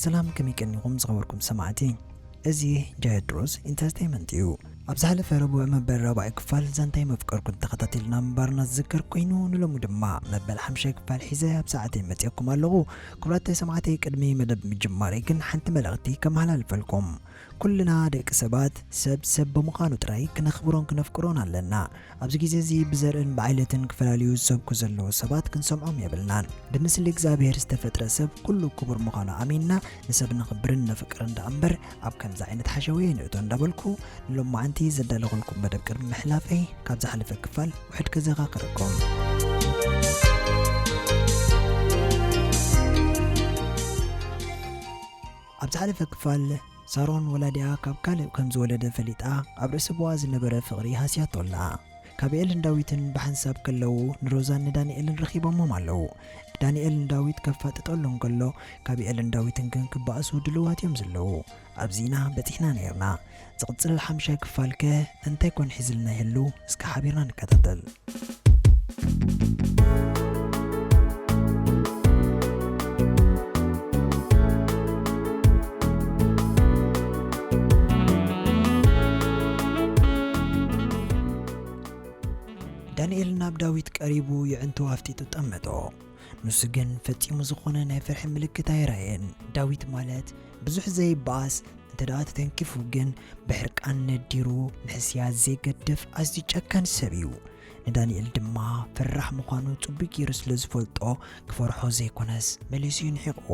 ሰላም፣ ከመይ ቀኒኹም ዝኸበርኩም ሰማዕቲ? እዚ ጃየድሮስ ኢንተርቴይመንት እዩ። ኣብ ዝሓለፈ ረቡዕ መበል ራብዓይ ክፋል ዛንታይ መፍቀርኩ ተኸታቲልና ምንባርና ዝዝከር ኮይኑ፣ ንሎሚ ድማ መበል ሓምሻይ ክፋል ሒዘ ኣብ ሰዓተይ መጺአኩም ኣለኹ። ክቡራተይ ሰማዕተይ፣ ቅድሚ መደብ ምጅማረይ ግን ሓንቲ መልእኽቲ ከመሓላልፈልኩም። ኩልና ደቂ ሰባት ሰብ ሰብ ብምዃኑ ጥራይ ክነኽብሮን ክነፍቅሮን ኣለና። ኣብዚ ግዜ እዚ ብዘርእን ብዓይነትን ክፈላለዩ ዝሰብኩ ዘለዉ ሰባት ክንሰምዖም የብልናን። ብምስሊ እግዚኣብሔር ዝተፈጥረ ሰብ ኩሉ ክቡር ምዃኑ ኣሚንና ንሰብ ነኽብርን ነፍቅርን ደኣ እምበር ኣብ ከምዚ ዓይነት ሓሸውየ ንእቶ እንዳበልኩ ንሎማዓንቲ ዘዳለኹልኩም መደብ ቅድሚ ምሕላፈይ ካብ ዝሓለፈ ክፋል ውሕድ ከዘኻኽረኩም። ኣብ ዝሓለፈ ክፋል ሳሮን ወላዲኣ ካብ ካልእ ከም ዝወለደ ፈሊጣ ኣብ ርእሲ ቦኣ ዝነበረ ፍቕሪ ሃስያቶ ኣላ። ካቢኤልን ዳዊትን ብሓንሳብ ከለዉ ንሮዛን ንዳንኤልን ረኺቦሞም ኣለዉ። ዳንኤል ንዳዊት ከፋጥጠሉ እንከሎ ካቢኤልን ዳዊትን ግን ክበኣሱ ድልዋት እዮም ዘለዉ። ኣብዚና በጺሕና ነይርና። ዝቕጽል ሓምሻይ ክፋልከ እንታይ ኮን ሒዝልና ይህሉ? እስከ ሓቢርና ንከታተል። ዳንኤል ናብ ዳዊት ቀሪቡ የዕንቱ ኣፍጢጡ ጠመቶ። ንሱ ግን ፈጺሙ ዝኾነ ናይ ፍርሒ ምልክት ኣይረኣየን። ዳዊት ማለት ብዙሕ ዘይበኣስ፣ እንተ ደኣ ተተንኪፉ ግን ብሕርቃን ነዲሩ ንሕስያ ዘይገድፍ ኣዝዩ ጨካን ሰብ እዩ። ንዳንኤል ድማ ፈራሕ ምዃኑ ጽቡቕ ገይሩ ስለ ዝፈልጦ ክፈርሖ ዘይኮነስ መሊሱ እዩ ንሒቕዎ።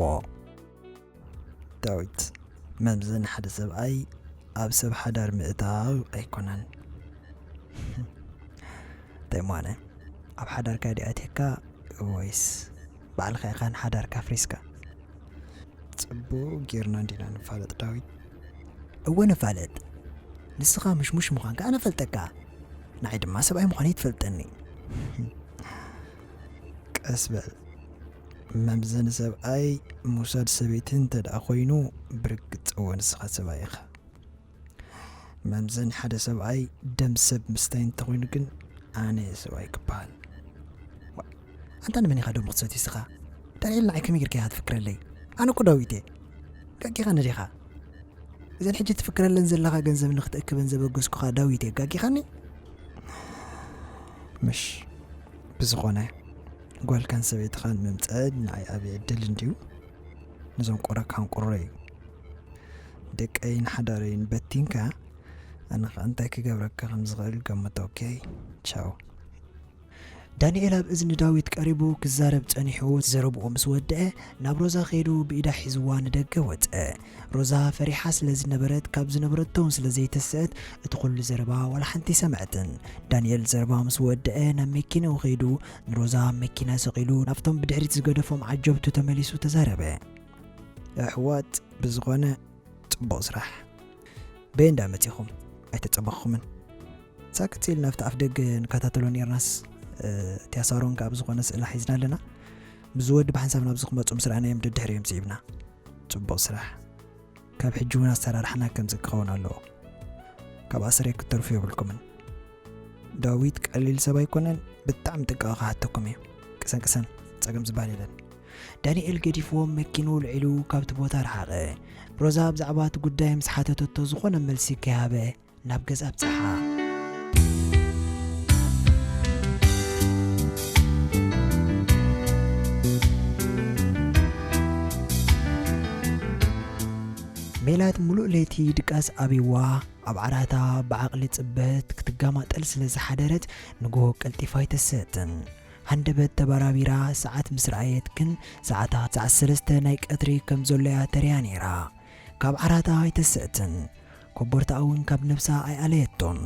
ዳዊት፣ መምዘኒ ሓደ ሰብኣይ ኣብ ሰብ ሓዳር ምእታው ኣይኮነን። እንታይ ማነ? ኣብ ሓዳርካ ድኣ ኣትየካ ወይስ ባዕልኻ ኢኻ ንሓዳርካ ኣፍሪስካ? ጽቡቕ ጌርና እንዲና ንፋለጥ ዳዊት። እወ ንፋለጥ። ንስኻ ምሽሙሽ ምዃንካ ኣነ ፈልጠካ። ንዓይ ድማ ሰብኣይ ምዃነይ ትፈልጠኒ። ቀስ በል። መምዘኒ ሰብኣይ ምውሳድ ሰበይቲ እንተ ደኣ ኮይኑ ብርግጽ እወ ንስኻ ሰብኣይ ኢኻ። መምዘኒ ሓደ ሰብኣይ ደም ሰብ ምስታይ እንተኾይኑ ግን ኣነ እየ ሰብኣይ ክበሃል። ዋ፣ ኣንታ ንመን ኢኻ ደሙ ክትሰትዮ ንስኻ? ዳንኤል ንዓይ ከመይ ጌርካ ኢኻ ትፍክረለይ? ኣነ እኮ ዳዊት እየ። ጋጊኻ ነዲኻ? እዘን ሕጂ ትፍክረለን ዘለኻ ገንዘብ ንኽትእክበን ዘበገስኩኻ ዳዊት እየ። ጋጊኻኒ? ምሽ፣ ብዝኾነ ጓልካን ሰበይትኻን ምምጻእ ንዓይ ዓቢ ዕድል እንድዩ። ንዞም ቆረካን ቁረይ ደቀይን ሓዳረይን በቲንካ፣ ኣነ ኸኣ እንታይ ክገብረካ ከም ዝኽእል ገምት። ኦኬ፣ ቻው። ዳንኤል ኣብ እዝኒ ዳዊት ቀሪቡ ክዛረብ ጸኒሑ፣ ዘረብኡ ምስ ወድአ፣ ናብ ሮዛ ኸይዱ ብኢዳ ሒዝዋ ንደገ ወጸ። ሮዛ ፈሪሓ ስለ ዝነበረት፣ ካብ ዝነበረቶ እውን ስለ ዘይተስአት፣ እቲ ኹሉ ዘረባ ዋላ ሓንቲ ኣይሰምዐትን። ዳንኤል ዘረባ ምስ ወድአ፣ ናብ መኪንኡ ኸይዱ፣ ንሮዛ ኣብ መኪና ሰቒሉ፣ ናብቶም ብድሕሪት ዝገደፎም ዓጀብቱ ተመሊሱ ተዛረበ። ኣሕዋት፣ ብዝኾነ ጽቡቕ ስራሕ። በየን ደኣ መጺኹም? ኣይተጸበኽኹምን። ሳክት ኢልና ኣብቲ ኣፍ ደገ ንከታተሎ ኔርናስ፣ እ፣ እቲኣ ሳሮን ከኣ ብዝኾነ ስእላ ሒዝና ኣለና። ምስ ወዲ ብሓንሳብ ናብዚ ክመጹ ምስ ረኣናዮም ደድሕሪኦም ስዒብና። ጽቡቕ ስራሕ። ካብ ሕጂ እውን ኣሰራርሓና ከምዚ ክኸውን ኣለዎ። ካብ ኣሰረይ ክትተርፉ የብልኩምን። ዳዊት ቀሊል ሰብ ኣይኮነን፣ ብጣዕሚ ጥንቃቐ ክሓተኩም እዩ። ቅሰን ቅሰን፣ ጸገም ዝበሃል የለን። ዳንኤል ገዲፍዎም መኪንኡ ልዒሉ ካብቲ ቦታ ረሓቐ። ሮዛ ብዛዕባ እቲ ጉዳይ ምስ ሓተተቶ ዝኾነ መልሲ ከይሃበ ናብ ገዛ ኣብጽሓ። ሜላት ምሉእ ለይቲ ድቃስ ኣብይዋ ኣብ ዓራታ ብዓቕሊ ጽበት ክትጋማጠል ስለ ዝሓደረት ንግሆ ቀልጢፋ ኣይተሰእትን። ሃንደበት ተበራቢራ ሰዓት ምስ ረኣየት ግን ሰዓታት ሰዓት ሰለስተ ናይ ቀትሪ ከም ዘሎ እያ ተሪያ ነይራ። ካብ ዓራታ ኣይተሰእትን። ኮቦርታኣ እውን ካብ ነብሳ ኣይኣለየቶን።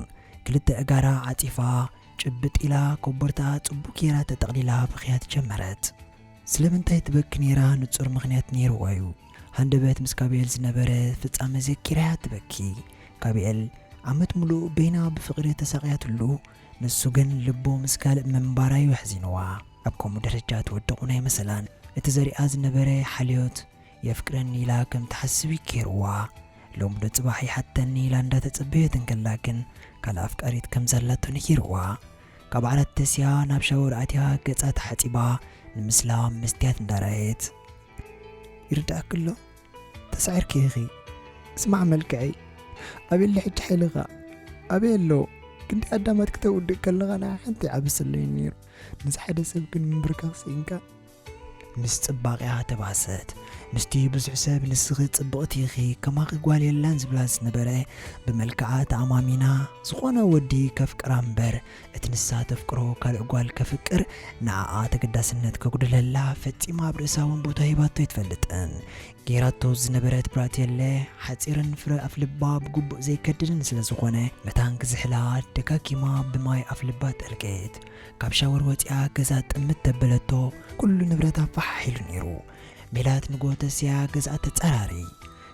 ክልተ እጋራ ዓጺፋ ጭብጥ ኢላ ኮቦርታኣ ጽቡቕ ጌራ ተጠቕሊላ ብኽያት ጀመረት። ስለምንታይ ትበኪ ነይራ ንጹር ምኽንያት ነይርዋ እዩ። ሃንደበት ምስ ካቢኤል ዝነበረ ፍጻመ ዘኪራያ ትበኪ። ካቢኤል ዓመት ምሉእ በይና ብፍቕሪ ተሳቕያትሉ፣ ንሱ ግን ልቡ ምስ ካልእ ምንባራ እዩ ኣሕዚንዋ። ኣብ ከምኡ ደረጃ ትወድቕ እውን ኣይመሰላን። እቲ ዘሪኣ ዝነበረ ሓልዮት የፍቅረኒ ኢላ ከም ትሓስብ እዩ ገይርዋ። ሎሚ ዶ ጽባሕ ይሓተኒ ኢላ እንዳተጸበየት እንከላ ግን ካልእ ኣፍቃሪት ከም ዘላቶ ነጊርዋ። ካብ ዓራት ተስያ ናብ ሻወር ኣትያ ገጻ ተሓጺባ ንምስላ መስትያት እንዳረኣየት። ይርድኣኪ ኣሎ? ተሳዒርኪ ኢኺ። ስማዕ መልክዐይ፣ ኣበየለ ሕጂ ሓይልኻ? ኣበይ ኣሎ? ክንደይ ኣዳማት ክተውድእ ከለኻ ንዓ ሓንቲ ይዓብሰለይ ነይሩ። ነዚ ሓደ ሰብ ግን ምንብርካኽ ስኢንካ። ምስ ጽባቐኣ ተባሰት። ምስቲ ብዙሕ ሰብ ንስኺ ጽብቕቲ ኢኺ፣ ከማኺ ጓል የላን ዝብላ ዝነበረ፣ ብመልክዓ ተኣማሚና፣ ዝኾነ ወዲ ከፍቅራ እምበር፣ እቲ ንሳ ተፍቅሮ ካልእ ጓል ከፍቅር፣ ንዓኣ ተገዳስነት ከጉድለላ ፈጺማ ኣብ ርእሳ እውን ቦታ ሂባቶ ኣይትፈልጥን። ጌራቶ ዝነበረት ብራትየለ ሓጺርን ፍረ ኣፍልባ ብግቡእ ዘይከድንን ስለ ዝኾነ፣ መታን ክዝሕላ ደጋጊማ ብማይ ኣፍልባ ጠልቀት። ካብ ሻወር ወጺኣ ገዛ ጥምት ተበለቶ፣ ኩሉ ንብረታ ፋሕ ኢሉ ነይሩ። ሜላት ንጎተስያ ገዝኣ ተጸራሪ።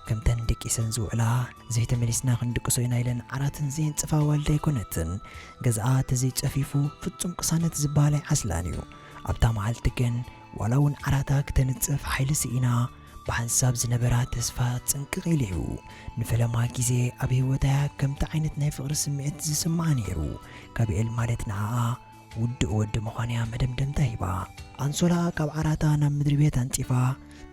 ከምተን ደቂሰን ዝውዕላ፣ ዘይተመሊስና ክንድቅሶ ኢና ኢለን ዓራተን ዘየንጽፋ ዋልዳ ኣይኮነትን። ገዝኣ ተዘይጸፊፉ ፍጹም ቅሳነት ዝበሃል ኣይዓስላን እዩ። ኣብታ መዓልቲ ግን ዋላ እውን ዓራታ ክተንጽፍ ሓይሊ ስኢና፣ ብሓንሳብ ዝነበራ ተስፋ ጽንቅቕ ኢሉ እዩ። ንፈለማ ግዜ ኣብ ህይወታ ከምቲ ዓይነት ናይ ፍቕሪ ስምዒት ዝስምዓ ነይሩ። ጋብኤል ማለት ንዓኣ ውዱእ ወዲ ምዃን'ያ መደምደምታ ሂባ። ኣንሶላ ካብ ዓራታ ናብ ምድሪ ቤት ኣንጺፋ፣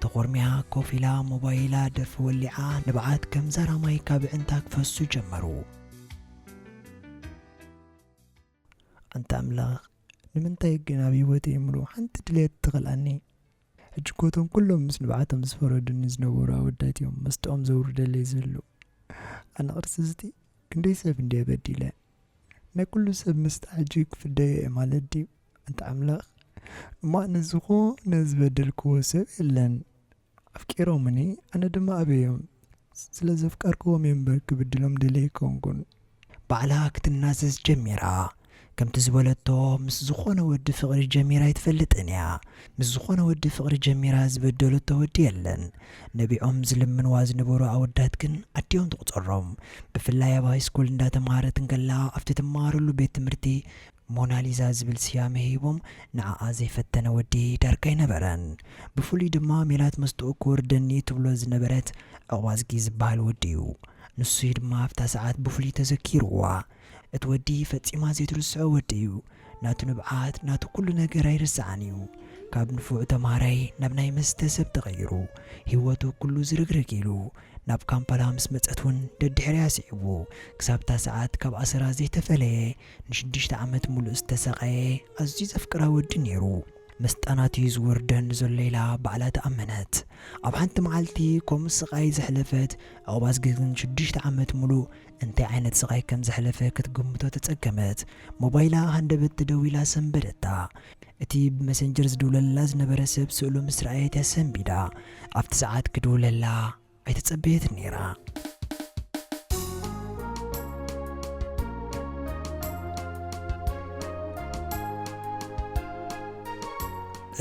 ተኾርሚያ ኮፍ ኢላ ሞባይላ ደርፊ ወሊዓ፣ ንብዓት ከም ዛራ ማይ ካብ ኣዕንታ ክፈሱ ጀመሩ። ኣንታ ኣምላኽ፣ ንምንታይ ግን ኣብ ህይወተይ ምሉእ ሓንቲ ድሌት ትኸልኣኒ? ሕጂ እኮ እቶም ኩሎም ምስ ንብዓቶም ዝፈረዱኒ ዝነበሩ ኣወዳት እዮም መስጥኦም ዘውርደለይ ዘለዉ። ኣነ ቅርሲ ዝቲ ክንደይ ሰብ እንድየ በዲለ? ናይ ኩሉ ሰብ ምስጣ ሕጂ ክፍደዮ እየ ማለት ድዩ? ኣንታ ኣምላኽ፣ እሞ ኣነ ዝኾነ ዝበደልክዎ ሰብ የለን። ኣፍቂሮምኒ፣ ኣነ ድማ ኣበዮም። ስለ ዘፍቀርክዎም እየ እምበር ክብድሎም ደልየ ኣይኮንኩን። ባዕላ ክትናዘዝ ጀሚራ። ከምቲ ዝበለቶ፣ ምስ ዝኾነ ወዲ ፍቕሪ ጀሚራ ኣይትፈልጥን እያ። ምስ ዝኾነ ወዲ ፍቕሪ ጀሚራ ዝበደለቶ ወዲ የለን። ነቢዖም ዝልምንዋ ዝነበሩ ኣወዳት ግን ኣዲኦም ትቑጸሮም። ብፍላይ ኣብ ሃይስኩል እንዳተማሃረት እንከላ ኣብቲ ትመሃረሉ ቤት ትምህርቲ ሞናሊዛ ዝብል ስያመ ሂቦም ንዓኣ ዘይፈተነ ወዲ ዳርጋ ኣይነበረን። ብፍሉይ ድማ ሜላት መስትኡ ክወርደኒ ትብሎ ዝነበረት ዕቑባዝጊ ዝበሃል ወዲ እዩ። ንሱ ድማ ኣብታ ሰዓት ብፍሉይ ተዘኪርዋ። እቲ ወዲ ፈጺማ ዘይትርስዖ ወዲ እዩ። ናቱ ንብዓት፣ ናቱ ኩሉ ነገር ኣይርስዓን እዩ። ካብ ንፉዕ ተምሃራይ ናብ ናይ መስተ ሰብ ተቐይሩ፣ ህይወቱ ኩሉ ዝርግርግ ኢሉ። ናብ ካምፓላ ምስ መጸት እውን ደድሕሪኣ ስዒቡ፣ ክሳብ እታ ሰዓት ካብ ኣሰራ ዘይተፈለየ፣ ንሽዱሽተ ዓመት ሙሉእ ዝተሰቐየ፣ ኣዝዩ ዘፍቅራ ወዲ ነይሩ። መስጣናት እዩ ዝወርደኒ ዘሎ ኢላ ባዕላ ተኣመነት። ኣብ ሓንቲ መዓልቲ ከምኡ ስቓይ ዘሕለፈት ዕቑባዝጊ ግን ሽዱሽተ ዓመት ሙሉእ እንታይ ዓይነት ስቓይ ከም ዘሕለፈ ክትግምቶ ተጸገመት። ሞባይላ ሃንደበት ተደዊላ ሰንበደታ። እቲ ብመሰንጀር ዝድውለላ ዝነበረ ሰብ ስእሉ ምስ ረኣየት እያ ሰንቢዳ። ኣብቲ ሰዓት ክድውለላ ኣይተጸበየትን ነይራ።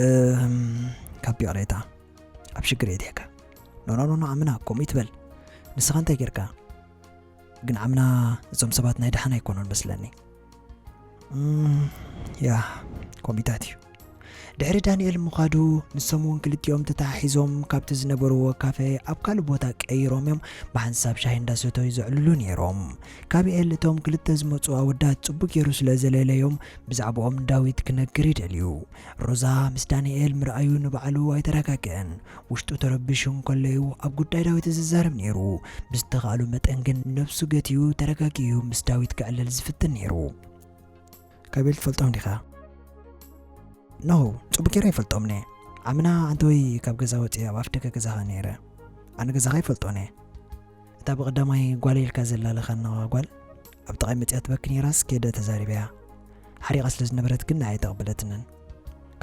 እም፣ ካብ ይቕሬታ፣ ኣብ ሽግር የእትየካ። ኖ፣ ኖ፣ ኖ፣ ኖ፣ ኣምና፣ ከምኡ ይትበል። ንስኻ እንታይ ጌርካ? ግን ዓምና እዞም ሰባት ናይ ደሓን ኣይኮኑን መስለኒ። እም፣ ያ፣ ኮሚታት እዩ። ድሕሪ ዳንኤል ምዃዱ፣ ንሶም እውን ክልቲኦም ተተሓሒዞም ካብቲ ዝነበርዎ ካፌ ኣብ ካልእ ቦታ ቀይሮም እዮም ብሓንሳብ ሻሂ እንዳሰተዩ ዘዕልሉ ነይሮም። ካቢኤል እቶም ክልተ ዝመጹ ኣወዳት ጽቡቅ ገይሩ ስለ ዘለለዮም፣ ብዛዕባኦም ዳዊት ክነግር ይደልዩ። ሮዛ ምስ ዳንኤል ምርኣዩ ንባዕሉ ኣይተረጋግአን። ውሽጡ ተረቢሹ እንከሎ እዩ ኣብ ጉዳይ ዳዊት ዝዛረብ ነይሩ። ብዝተኻእሉ መጠን ግን ነብሱ ገቲኡ ተረጋጊኡ ምስ ዳዊት ክዕለል ዝፍትን ነይሩ። ካቢኤል ትፈልጦም ዲኻ? ኖ፣ ጽቡቅ ገይረ ይፈልጦም እየ። ዓምና ኣንተወይ ካብ ገዛ ወጺኤ ኣብ ኣፍደገ ገዛኻ ነይረ። ኣነ ገዛኻ ይፈልጦን እየ። እታ ብቐዳማይ ጓለይ ኢልካ ዘላለኻና ጓል ኣብ ጥቓይ መጺኣ ትበኪ ነይራስ ከይደ ተዛሪበያ። ሓሪቓ ስለ ዝነበረት ግን ንዓይ ኣይተቐበለትንን።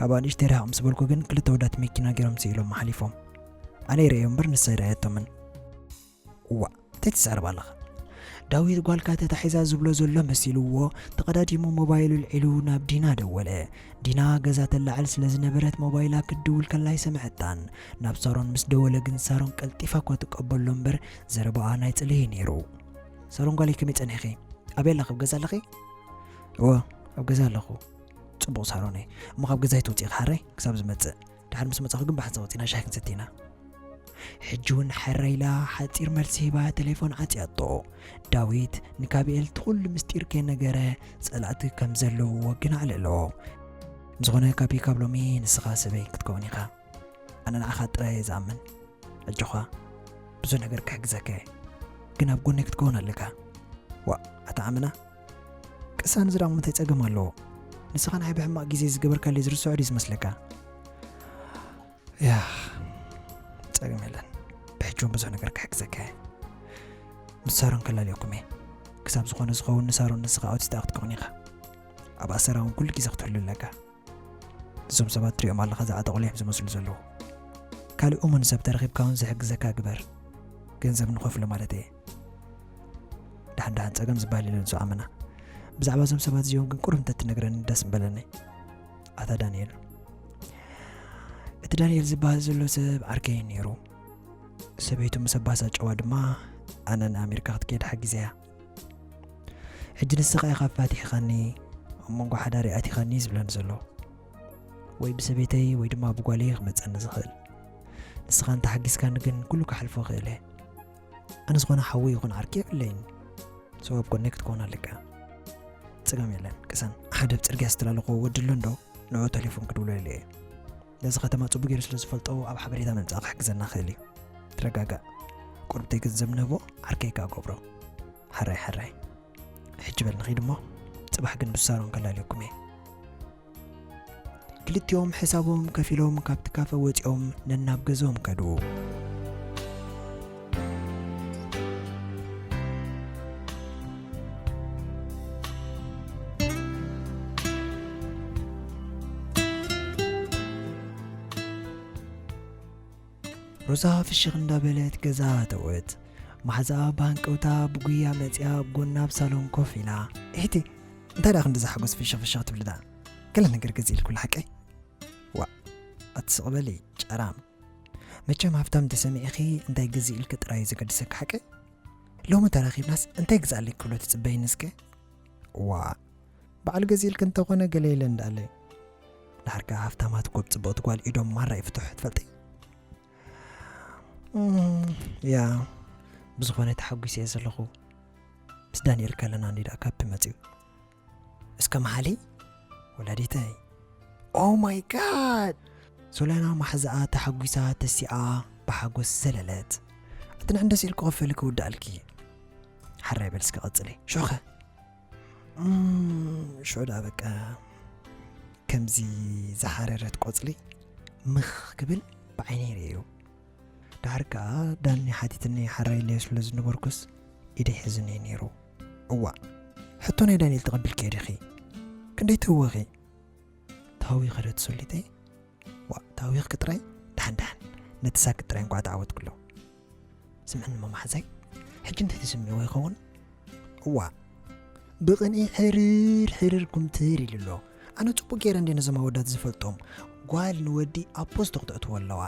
ካብኣ ንእሽተይ ርሕቕ ምስ በልኩ ግን ክልተ ኣወዳት መኪና ገይሮም ስኢሎም ሓሊፎም። ኣነ ይርእዮም እምበር ንሳ ኣይረኣየቶምን። እዋእ፣ እንታይ ትዛረብ ኣለኻ? ዳዊት ጓልካ ተታሒዛ ዝብሎ ዘሎ መሲልዎ፣ ተቐዳዲሙ ሞባይሉ ኣልዒሉ ናብ ዲና ደወለ። ዲና ገዛ ተላዕል ስለ ዝነበረት ሞባይላ ክትድውል ከላ ኣይሰምዐታን። ናብ ሳሮን ምስ ደወለ ግን ሳሮን ቀልጢፋ እኳ ትቀበሎ እምበር ዘረባኣ ናይ ጽልኢ ነይሩ። ሳሮን ጓለይ ከመይ ጸኒሕኺ? ኣበይ ኣለኺ? ኣብ ገዛ ኣለኺ? እወ፣ ኣብ ገዛ ኣለኹ። ጽቡቕ ሳሮነይ፣ እሞ ካብ ገዛ ኣይትውጽኢ ሓረይ ክሳብ ዝመጽእ። ድሓር ምስ መጻኹ ግን ብሓንሳብ ወጺና ሻሂ ክንሰቲ ኢና። ሕጂ እውን ሕረ ኢላ ሓጺር መልሲ ሂባ ቴሌፎን ዓጽያቶ። ዳዊት ንካቢኤል እቲ ኩሉ ምስጢር ከይነገረ ጸላእቲ ከም ዘለውዎ ግን ኣዕለሎ። ብዝኾነ ካቢ ካብ ሎሚ ንስኻ ሰበይ ክትከውን ኢኻ። ኣነ ንዓኻ ጥራይ እየ ዝኣምን። ኣጆኻ። ብዙሕ ነገር ክሕግዘካ እየ፣ ግን ኣብ ጎነይ ክትከውን ኣለካ። ዋ፣ ኣታ ኣመና፣ ቅሳን ዝዳሞ እንታይ ጸገም ኣለዎ? ንስኻ ንዓይ ብሕማቕ ግዜ ዝገበርካለይ ዝርስዖ ድዩ ዝመስለካ? ያ፣ ጸገም የለን። ብሕጂ እውን ብዙሕ ነገር ክሕግዘካ እየ። ምስ ሳሮን ከላልየኩም እየ። ክሳብ ዝኾነ ዝኸውን ንሳሮን ንስኻ ኣውቲስታ ክትከውን ኢኻ። ኣብ ኣሰራ እውን ኩሉ ግዜ ክትህሉ ኣለካ። እዞም ሰባት ትሪኦም ኣለኻ ዝዓጠቑሉ እዮም ዝመስሉ ዘለዉ። ካልእ እሙን ሰብ ተረኺብካ እውን ዝሕግዘካ ግበር። ገንዘብ ንኸፍሎ ማለት እየ። ደሓን ደሓን ጸገም ዝበሃል የለን፣ ንሱ ኣመና። ብዛዕባ እዞም ሰባት እዚኦም ግን ቁሩብ እንተትነግረኒ ደስ ምበለኒ። ኣታ ዳንኤል። እቲ ዳንኤል ዝበሃል ዘሎ ሰብ ዓርከይ እዩ ነይሩ። ሰበይቱ ምስ ኣባሳጨዋ ድማ ኣነ ንኣሜሪካ ክትከይድ ሓጊዘያ። ሕጂ ንስኻ ኢኻ ኣፋቲሕኻኒ፣ ኣብ መንጎ ሓዳረይ ኣቲኻኒ ዝብለኒ ዘሎ። ወይ ብሰበይተይ ወይ ድማ ብጓለይ ክመጸኒ ዝኽእል። ንስኻ እንተሓጊዝካኒ ግን ኩሉ ክሓልፎ እኽእል እየ። ኣነ ዝኾነ ሓዊ ይኹን ዓርኪ የብለይን። ሰው ኣብ ጎነይ ክትከውን ኣለካ። ጸገም የለን። ቅሳን፣ ሓደ ኣብ ጽርግያ ዝተላለኽዎ ወዲ ኣሎ እንዶ? ንዑ ቴሌፎን ክድውለሉ እየ። ነዚ ከተማ ጽቡቕ ገይሩ ስለ ዝፈልጦ ኣብ ሓበሬታ ምምጻእ ክሕግዘና ክእል እዩ። ትረጋጋእ። ቁርብተይ ገንዘብ ንህቦ፣ ዓርከይ ከኣ ገብሮ። ሓራይ፣ ሓራይ። ሕጂ በል ንኺድ እሞ፣ ጽባሕ ግን ብሳሮን ከላልየኩም እየ። ክልቲኦም ሕሳቦም ከፊሎም ካብቲ ካፈ ወጺኦም ነናብ ገዝኦም ከዱ። ሮዛ ፍሽኽ እንዳበለት ገዛ ኣተወት። ማሕዛኣ ብሃንቀውታ ብጉያ መጺኣ ኣብ ጎና ኣብ ሳሎን ኮፍ ኢላ። እሕቲ፣ እንታይ ደኣ ክንዲ ዝሓጎስ ፍሽኽ ፍሽኽ ትብሊ ደኣ? ገለ ነገር ገዚእልኩላ ሓቀይ? ዋእ፣ ኣትስቕ በሊ ጨራም። መቸም ሃብታም ተሰሚዕኺ እንታይ ገዚእልኪ ጥራይ እዩ ዘገድሰኪ ሓቀይ? ሎሚ ተራኺብናስ እንታይ ግዛእለይ ክብሎ ትጽበይኒ እስከ? ዋእ፣ በዓል ገዚእልኪ እንተኾነ ገለ ኢለ እንዳኣለይ። ድሓር ከኣ ሃብታማት እኮ ብጽብቕቲ ጓል ኢዶም ማራ ይፍትሑ ትፈልጢ? እም፣ ያ፣ ብዝኾነ ተሓጒሰ እየ ዘለኹ። ምስ ዳንኤል ከለና እንዲ ደኣ ካፕ መጺኡ። እስከ መሓሊ ወላዲተይ። ኦ ማይ ጋድ! ሶልያና ማሕዛኣ ተሓጒሳ ተሲኣ ብሓጎስ ዘለለት። ኣቲ ንዕንደስ ኢልኩ ክፈሊ ክውድኣልኪ። ሓራይ በል እስከ ቀጽሊ። ሽዑኸ? እም፣ ሽዑ ደኣ በቃ ከምዚ ዝሓረረት ቆጽሊ ምኽ ክብል ብዓይነይ ርእየዮ። ድሓር ከኣ ዳኒ ሓቲትኒ ሓራይ ኢለዮ ስለ ዝነበርኩስ ኢደይ ሒዙኒ እዩ ነይሩ። እዋእ፣ ሕቶ ናይ ዳንኤል ተቐቢልክዮ ዲኺ? ክንደይ ትህወኺ? ታዊኸ ዶ ትሰሊተይ? ዋእ፣ ታዊኽኪ ጥራይ? ደሓን ደሓን፣ ነቲ ሳክት ጥራይ እንቋዕ ተዓወትክሉ። ስምዕኒ እሞ መሓዛይ፣ ሕጂ እንታይ ተሰሚዕዎ ይኸውን? እዋእ፣ ብቕንኢ ሕርር ሕርር ኩምትር ኢሉ ኣሎ። ኣነ ጽቡቕ ገይረ እንድየ ነዞም ኣወዳት ዝፈልጦም። ጓል ንወዲ ኣብ ፖስቶ ክተእትዎ ኣለዋ።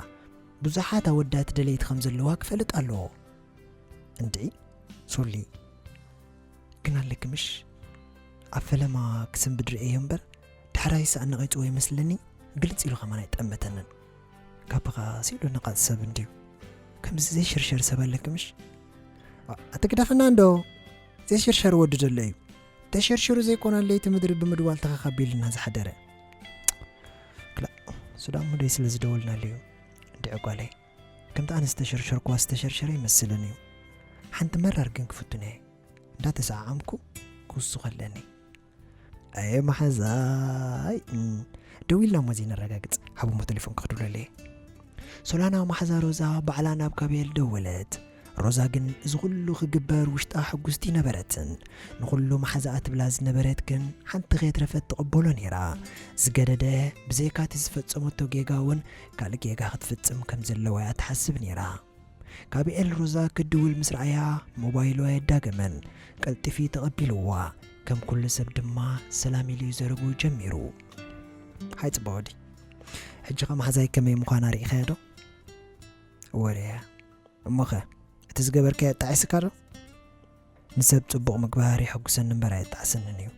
ብዙሓት ኣወዳት ደለይቲ ከም ዘለዋ ክፈልጥ ኣለዎ። እንድዒ ሶሊ፣ ግን ኣለኪ ምሽ? ኣብ ፈለማ ክስንብድ ርእየዮ እምበር፣ ዳሕራይስ ኣነቒጽዎ ይመስለኒ፣ ግልጽ ኢሉ ከማን ኣይጠመተንን። ካባኻ ስኢሉ ነቓጽ ሰብ እንድዩ። ከምዚ ዘይሽርሸር ሰብ ኣለኪ ምሽ? ኣቲ ግደፈና እንዶ፣ ዘይሽርሸር ወዲ ደሎ እዩ። ተሸርሽሩ ዘይኮነ ለይቲ ምድሪ ብምድዋል ተኸኻቢሉና ዝሓደረ። ክላእ፣ ሱዳን ሙደይ ስለ ዝደወልናሉ እዩ። እንድዒ ጓለይ፣ ከምቲ ኣነ ዝተሸርሸርኩዋ ዝተሸርሸረ ይመስልን እዩ። ሓንቲ መራር ግን ክፍቱን እየ። እንዳተሰዓዓምኩ ክውስኽ ኣለኒ። ኣየ መሓዛይ፣ እም፣ ደዊልና እሞ እዚ ነረጋግጽ። ሓቦሞ ቴሌፎን ክኽድብለለይ። ሶላና መሓዛ ሮዛ ባዕላ ናብ ካቤል ደወለት። ሮዛ ግን እዚ ኩሉ ክግበር ውሽጣ ሕጉስቲ ነበረትን። ንኹሉ መሓዛኣ ትብላ ዝነበረት ግን ሓንቲ ከየትረፈት ትቕበሎ ነይራ። ዝገደደ ብዘይካቲ ዝፈጸመቶ ጌጋ እውን ካልእ ጌጋ ክትፍጽም ከም ዘለዋ እያ ትሓስብ ነይራ። ካቤል ሮዛ ክትድውል ምስ ረኣያ ሞባይሉ ኣየዳገመን። ቀልጢፊ ተቐቢልዋ። ከም ኩሉ ሰብ ድማ ሰላም ኢሉ እዩ ዘረብኡ ጀሚሩ። ሃይ ጽቡቕ ወዲ፣ ሕጂ ኸ መሓዛይ ከመይ ምዃና ርኢኻዮ ዶ? እወ ርኤያ። እሞኸ እቲ ዝገበርካዮ ኣጣዒስካ ዶ? ንሰብ ጽቡቕ ምግባር የሐጉሰኒ እምበር ኣየጣዕሰንን እዩ።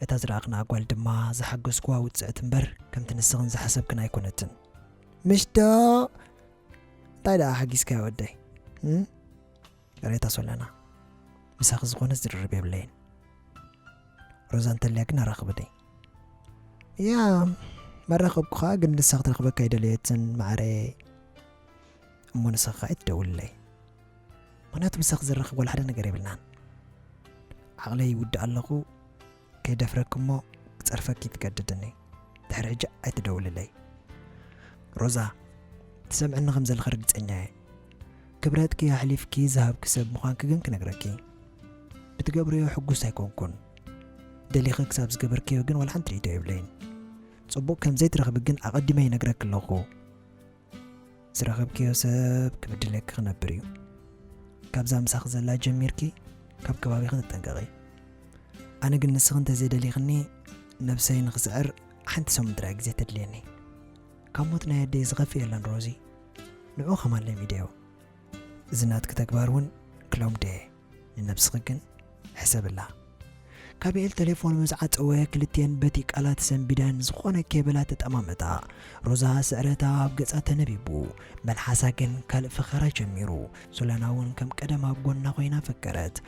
እታ ዝረኣኽና ጓል ድማ ዝሓገዝኩዋ ውጽዕቲ እምበር ከምቲ ንስኽን ዝሓሰብክን ኣይኮነትን። ምሽ ዶ? እንታይ ደኣ ሓጊዝካያ ወደይ? እም? ቅሬታ ሶለና፣ ምሳኺ ዝኾነ ዝርርብ የብለይን። ሮዛ እንተልያ ግን ኣራኽብኒ። ያ፣ መራኸብኩኻ ግን ንሳ ክትረኽበካ ኣይደለየትን፣ ማዕረየ። እሞ ንስኻ ኣይትደውልለይ። ምኽንያቱ ምሳኺ ዝራኸብ ዋላ ሓደ ነገር የብልናን። ዓቕለይ ይውድእ ኣለኹ፣ ከይደፍረኪ እሞ ክጸርፈኪ ትገድድኒ። ድሕሪ ሕጂ ኣይትደውልለይ። ሮዛ፣ ትሰምዕኒ ከም ዘለኺ ርግጸኛ እየ። ክብረትኪ ኣሕሊፍኪ ዝሃብኪ ሰብ ምዃንኪ ግን ክነግረኪ። ብትገብርዮ ሕጉስ ኣይኮንኩን። ደሊኺ ክሳብ ዝገበርክዮ ግን ዋላ ሓንቲ ርእይቶ የብለይን። ጽቡቕ ከም ዘይትረኽቢ ግን ኣቐዲመ ይነግረኪ ኣለኹ። ዝረኸብክዮ ሰብ ክብድለኪ ክነብር እዩ። ካብዛ ምሳኺ ዘላ ጀሚርኪ ካብ ከባቢኺ ተጠንቀቒ። ኣነ ግን ንስኺ እንተዘይደሊኽኒ ነብሰይ ንኽስዕር ሓንቲ ሰሙን ጥራይ ግዜ ተድልየኒ። ካብ ሞት ናይ ኣደይ ዝኸፍእ የለን ሮዚ። ንዑ ከማን ለሚደዮ። እዚ ናትኪ ተግባር እውን ክለምዶ እየ። ንነብስኺ ግን ሕሰብላ። ካቢኤል ቴሌፎን ምስ ዓጸወ ክልቲኤን በቲ ቃላት ሰንቢደን ዝኾነ ኬብላ ተጠማመታ። ሮዛ ስዕረታ ኣብ ገጻ ተነቢቡ። መልሓሳ ግን ካልእ ፈኸራ ጀሚሩ። ሶላና እውን ከም ቀደም ኣብ ጎና ኮይና ፈከረት።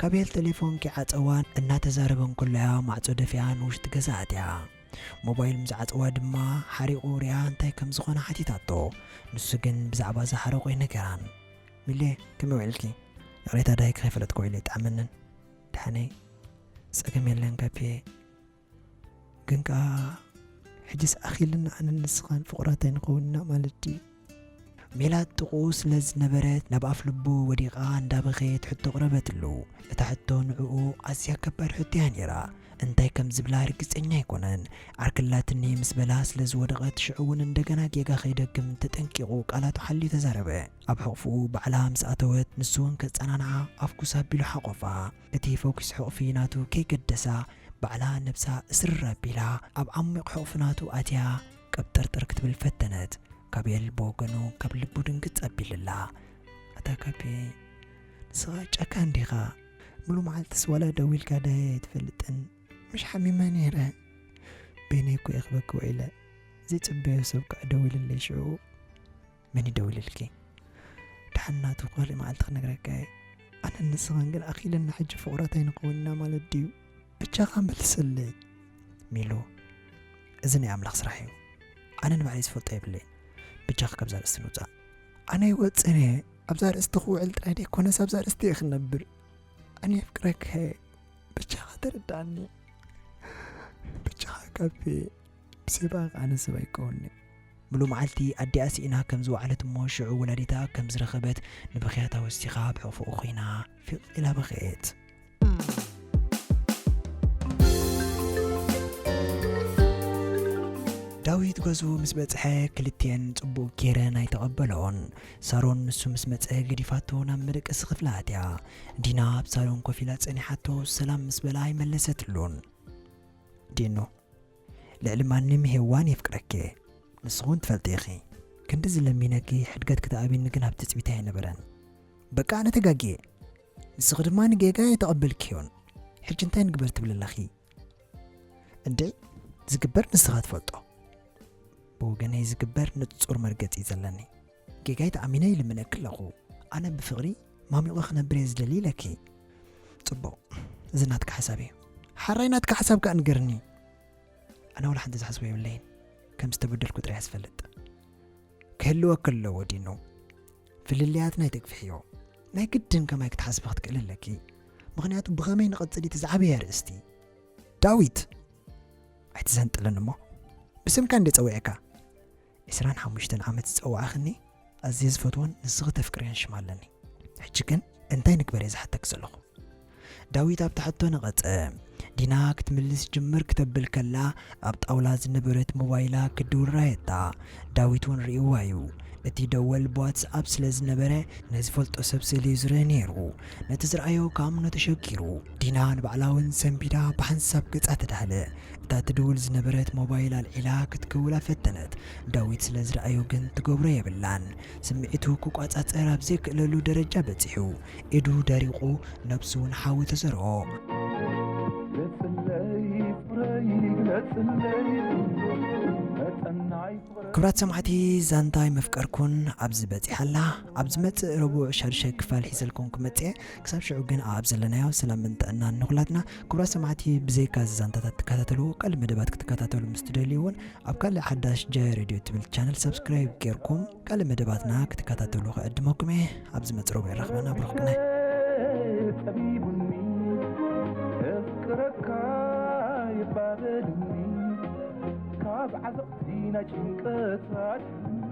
ካቢኤል ቴሌፎን ከይዓጸዋ እናተዛረበ እንከሎ'ያ ማዕጾ ደፊኣ ንውሽጢ ገዛ ኣትያ። ሞባይል ምስ ዓጸዋ ድማ ሓሪቑ ሪኣ እንታይ ከም ዝኾነ ሓቲታቶ። ንሱ ግን ብዛዕባ ዝሓረቖ ኣይነገራን። ሚሌ፣ ከመይ ውዒልኪ? ይቕሬታ ዳሂ ከይፈለጥኩ ውዒለ ይጥዓመንን። ደሓነይ፣ ጸገም የለን ካፒየ። ግን ከኣ ሕጅስ ኣኺልና ኣነን ንስኻን ፍቑራት ኣይንኸውን ኢና ማለት ድዩ? ሜላት ጥቕኡ ስለ ዝነበረት ናብ ኣፍ ልቡ ወዲቓ እንዳበኸየት ሕቶ ኣቕረበትሉ። እታ ሕቶ ንዕኡ ኣዝያ ከባድ ሕቶ እያ ነይራ። እንታይ ከም ዝብላ ርግጸኛ ኣይኮነን። ዓርክላትኒ ምስ በላ ስለ ዝወደቐት ሽዑ እውን እንደገና ጌጋ ከይደግም ተጠንቂቑ ቃላቱ ሓልዩ ተዛረበ። ኣብ ሕቕፍኡ ባዕላ ምስ ኣተወት ንሱ እውን ከጸናንዓ ኣፍኩስ ኣቢሉ ሓቖፋ። እቲ ፈኲስ ሕቕፊ ናቱ ከይገደሳ ባዕላ ነብሳ እስርር ኣቢላ ኣብ ዓሚቕ ሕቕፊ ናቱ ኣትያ ቀብጠርጠር ክትብል ፈተነት። ካቤል ብወገኑ ካብ ልቡ ድንግጽ ኣቢልላ። ኣታ ካቤ፣ ንስኻ ጨካን ዲኻ? ሙሉ መዓልትስ ዋላ ደዊልካ ዳየ ኣይትፈልጥን። ምሽ ሓሚመ ነይረ። በይነይ እኮ እየ ክበኪ ውዒለ። ዘይጽበዮ ሰብ ከኣ ደዊልለይ ሽዑ። መን ይደውልልኪ? ደሓን ናቱ ካልእ መዓልቲ ክነግረካ እየ። ኣነን ንስኻን ግን ኣኺልና ሕጂ ፍቑራት ኣይንኸውን ኢና ማለት ድዩ? ብጃኻ መልሰለይ። ሚሉ፣ እዚ ናይ ኣምላኽ ስራሕ እዩ። ኣነ ንባዕለይ ዝፈልጦ የብለይን። ብጃኻ ካብዛ ኣርእስቲ ንውጻእ። ኣነ ይወጽን እየ። ኣብዛ ኣርእስቲ ክውዕል ጥራይ ደይኮነስ ኣብዛ ኣርእስቲ እየ ክነብር። ኣነ የፍቅረካ እየ። ብጃኻ ተረዳኣኒ። ብጃኻ ካቤ። ብሰይባኻ ኣነ ሰብ ኣይከውን'የ። ምሉእ መዓልቲ ኣዲኣ ስኢና ከም ዝወዓለት እሞ ሽዑ ወላዲታ ከም ዝረኸበት ንብኽያታ ወሲኻ ኣብ ሕቑፍኡ ኮይና ፊቕ ኢላ በኸየት። ዳዊት ገዝኡ ምስ በጽሐ ክልቲኤን ጽቡቕ ጌረን ኣይተቐበለኦን። ሳሮን ንሱ ምስ መጸ ገዲፋቶ ናብ መደቀሲ ክፍላ ኣትያ። ዲና ኣብ ሳሎን ኮፍ ኢላ ጸኒሓቶ ሰላም ምስ በላ ኣይመለሰትሉን። ዲኖ፣ ልዕሊ ማንም ሄዋን የፍቅረኪ እየ። ንስኺ እውን ትፈልጢ ኢኺ። ክንድዚ ለሚነኪ ሕድገት ክትኣብኒ ግን ኣብ ትጽቢተይ ኣይነበረን። በቃ ኣነ ተጋግየ። ንስኺ ድማ ንጌጋይ ኣይተቐበልክዮን። ሕጂ እንታይ ንግበር ትብሊ ኣለኺ? እንድዒ ዝግበር ንስኻ ትፈልጦ። ብወገነይ ዝግበር ንጹር መርገጺ እዩ ዘለኒ። ጌጋይ ተኣሚነ ይልምነኪ ኣለኹ። ኣነ ብፍቕሪ ማሚቑ ክነብር እየ ዝደሊ ኢለኪ። ጽቡቕ፣ እዚ ናትካ ሓሳብ እዩ። ሓራይ ናትካ ሓሳብ ከኣ ንገርኒ። ኣነ ወላ ሓንቲ ዝሓስቦ የብለይን። ከም ዝተበደልኩ ጥራይ እየ ዝፈልጥ። ክህልወኪ ኣለዎ ዲኖ። ፍልልያትና ኣይተግፍሕዮ። ናይ ግድን ከማይ ክትሓስቢ ክትክእሊ ኣለኪ። ምኽንያቱ ብኸመይ ንቐጽል እቲ ዝዓበየ ኣርእስቲ። ዳዊት! ኣይትዘንጥለኒ እሞ። ብስምካ እንደ ጸዊዐካ። ዕስራን ሓሙሽተን ዓመት ዝጸዋዕኽኒ ኣዝየ ዝፈትዎን ንስኺ ተፍቅርዮን ሽም ኣለኒ። ሕጂ ግን እንታይ ንግበር እየ ዝሓተኪ ዘለኹ። ዳዊት ኣብታ ሕቶ ነቐጸ። ዲና ክትምልስ ጅምር ክተብል ከላ ኣብ ጣውላ ዝነበረት ሞባይላ ክድውል ረኣየታ። ዳዊት እውን ርእይዋ እዩ። እቲ ደወል ብዋትስኣፕ ስለ ዝነበረ ነዚ ፈልጦ ሰብ ስእሊ እዩ ዝርኢ ነይሩ። ነቲ ዝረኣዮ ክኣምኖ ተሸጊሩ። ዲና ንባዕላ እውን ሰንቢዳ ብሓንሳብ ገጻ ተዳህለ። እታ ትድውል ዝነበረት ሞባይል ኣልዒላ ክትክውላ ፈተነት። ዳዊት ስለ ዝረኣዮ ግን ትገብሮ የብላን። ስምዒቱ ክቋጻጸር ኣብ ዘይክእለሉ ደረጃ በጺሑ። ኢዱ ደሪቑ፣ ነብሱ እውን ሓዊ ተዘርኦ። ግለጽለይ ፍቕረይ፣ ግለጽለይ መጠን ናይ ፍቕረይ። ክቡራት ሰማዕቲ፣ ዛንታይ መፍቀርኩን ኣብዚ በጺሓ ኣላ። ኣብ ዝመጽእ ረቡዕ ሻዱሻይ ክፋል ሒዘልኩም ክመጽእ እየ። ክሳብ ሽዑ ግን ኣብ ዘለናዮ ሰላምን ጥዕናን ንኹላትና። ክቡራት ሰማዕቲ፣ ብዘይካ እዚ ዛንታታት ትከታተልዎ፣ ካልእ መደባት ክትከታተሉ ምስ ትደልዩ እውን ኣብ ካልእ ሓዳሽ ጃያ ሬድዮ ትብል ቻነል ሳብስክራይብ ጌርኩም ካልእ መደባትና ክትከታተሉ ክዕድመኩም እየ። ኣብ ዝመጽእ ረቡዕ ይራኽበና። ብሩኽ ቅነ። ጸቢቡኒ፣ ከፍቅረካ ይባረድኒ፣ ካብ ዓዘቕቲ ናይ ጭንቀት ኣድሕነኒ።